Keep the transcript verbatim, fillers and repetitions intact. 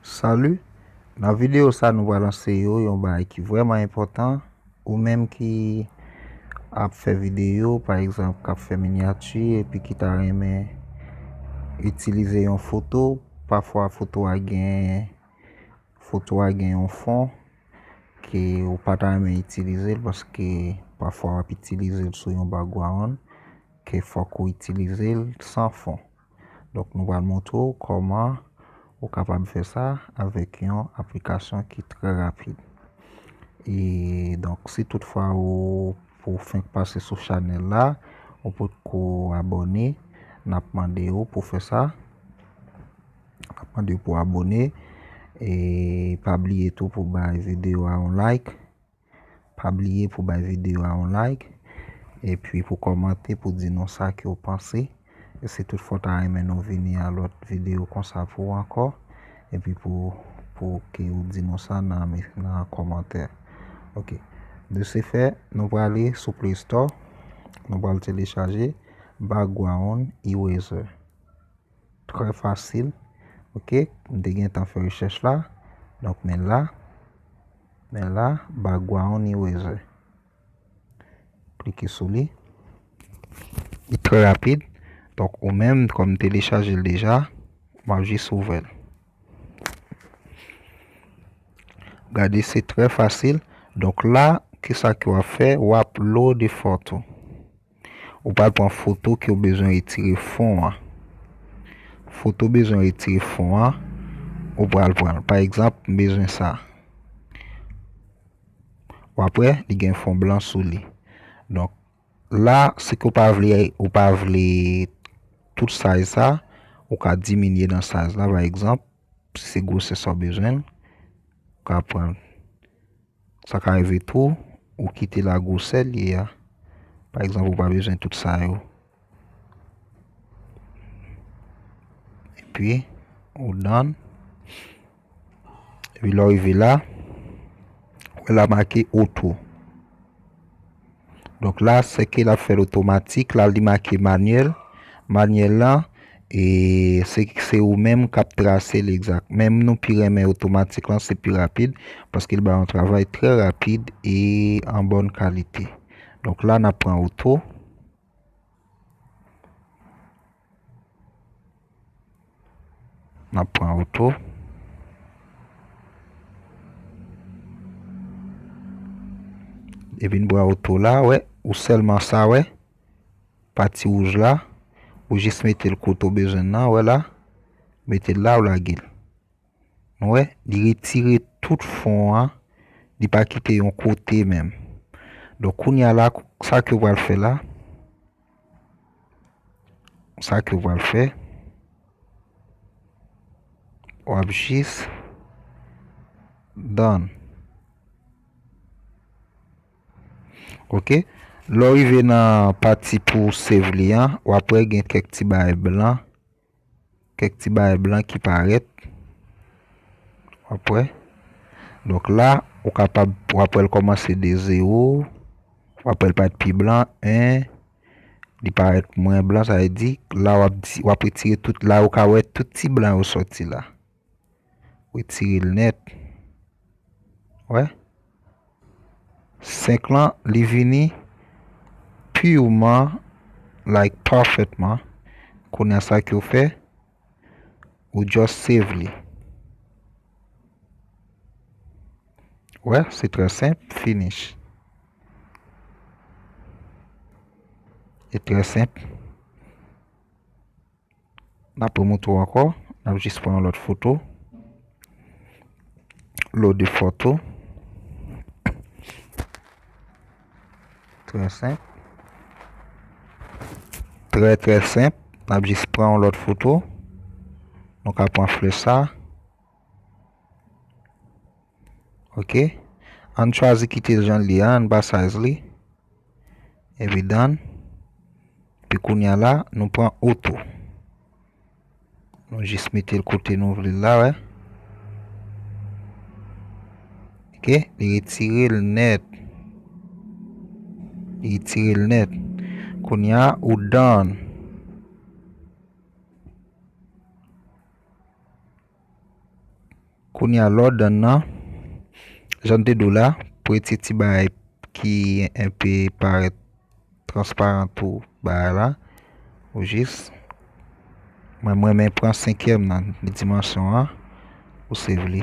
Salut! Nan videyo sa nou pral anseye w yon bagay ki vrèman enpòtan. Ou menm ki ap fè videyo, pa egzanp, k ap fè minyati, epi ki ta renmen itilize yon foto, pafwa foto a gen, foto a gen yon fon ke ou pa ta renmen itilize l, paske pafwa w ap itilize l sou yon background ke fòk ou itilize l san fon. Donk, nou pral montre w kòman ou kapab fè sa avèk yon aplikasyon ki trè rapid. E donk, si toutfwa ou, ou fenk pase sou chanèl la, ou potko abòne, n ap mande w pou fè sa. N ap mande w pou abòne. E pa bliye tou pou bay videyo a yon like. Pa bliye pou bay videyo a yon like, epi pou kòmante, pou di nou sa ke w panse. E si toutfwa w ta renmen nou vini a lòt videyo konsa pou w ankò, epi pou, pou ke w di nou sa nan, nan kòmantè. Ok. De ce fait, nou prale sou Play Store, nou pral telechaje Background Eraser. Trè fasil. Ok, m te gentan fè rechèch la. Donk, men la. Men la, Background Eraser. Klike sou li. Li trè rapid. Donk, ou menm, kòm m telechaje l deja, m ap jis ouvè l. Gade, se trè fasil. Donk, la, kisa ke w ap fè? W ap load foto. Ou pral pran foto ke w bezwen retire fon an. Foto bezwen retire fon an, ou pral pran l. Pa egzanp, m bezwen sa. W ap wè, li gen fon blan sou li. Donk, la, si ke w pa vle, ou pa vle tout size sa, ou ka diminye nan size la, pa egzanp, si se gwosè sa w bezwen l, ou ka pran l. Sa ka rive tou, ou kite l a gwosè l ye a. Pa egzanp, ou pa bezwen tout sa yo. Epi, ou done. Epi lè w rive la, ou wè la make oto. Donk la, se ke l ap fè l otomatik. La, li make manyèl. Manyèl la, e se, se ou menm k ap trase l egzak. Men nou pi renmen otomatik lan, se pi rapid, paske l bay yon travay trè rapid e an bòn kalite. Donk la, n ap pran oto. N ap pran oto. Epi n pran oto la, wè, ou sèlman sa, wè. Pati wouj la, ou jis mete l kote w bezwen l nan, wè la. Mete l la, ou lage l. Nou wè, li retire tout fon an, li pa kite yon kote menm. Donk, kounye a la, sa ke w pral fè la, sa ke w pral fè, w ap jis done. Ok? Lè w rive nan pati pou save li an, w ap wè gen kèk ti bagay blan, kèk ti bagay blan ki parèt. W ap wè. Donk la, ou kapab, w ap wè l kòmanse de zewo, w ap wè l parèt pi blan, en, li parèt mwen blan, sa vle di, la w ap di, w ap retire tout, la ou ka wè tout ti blan yo sòti la. Retire l nèt. Wè. Senk lan, li vini purman, like, parfaitement. Kounye a sa ke w fè, ou just save li. Wè, se trè senp, finish. E trè senp. N ap remontre w ankò. N ap jis pran yon lòt foto. Load foto. Trè senp. Trè, trè senp. N ap jis pran yon lòt foto. Nou ka pran flè sa. Ok. Ann chwazi kite l jan l ye a, ann ba size li. Epi done. Epi kounye a la, nou pran oto. Nou jis mete l kote nou vle l la, wè. Ok, li retire l nèt. Li retire l nèt. Kounye a, ou done. Kounye a lòd an nan, jan n te di w la, pou retire ti bagay ki enpe parèt transparan tou bagay la, ou jis, mwen, mwen renmen pran senkyèm nan, li dimansyon an, ou save li.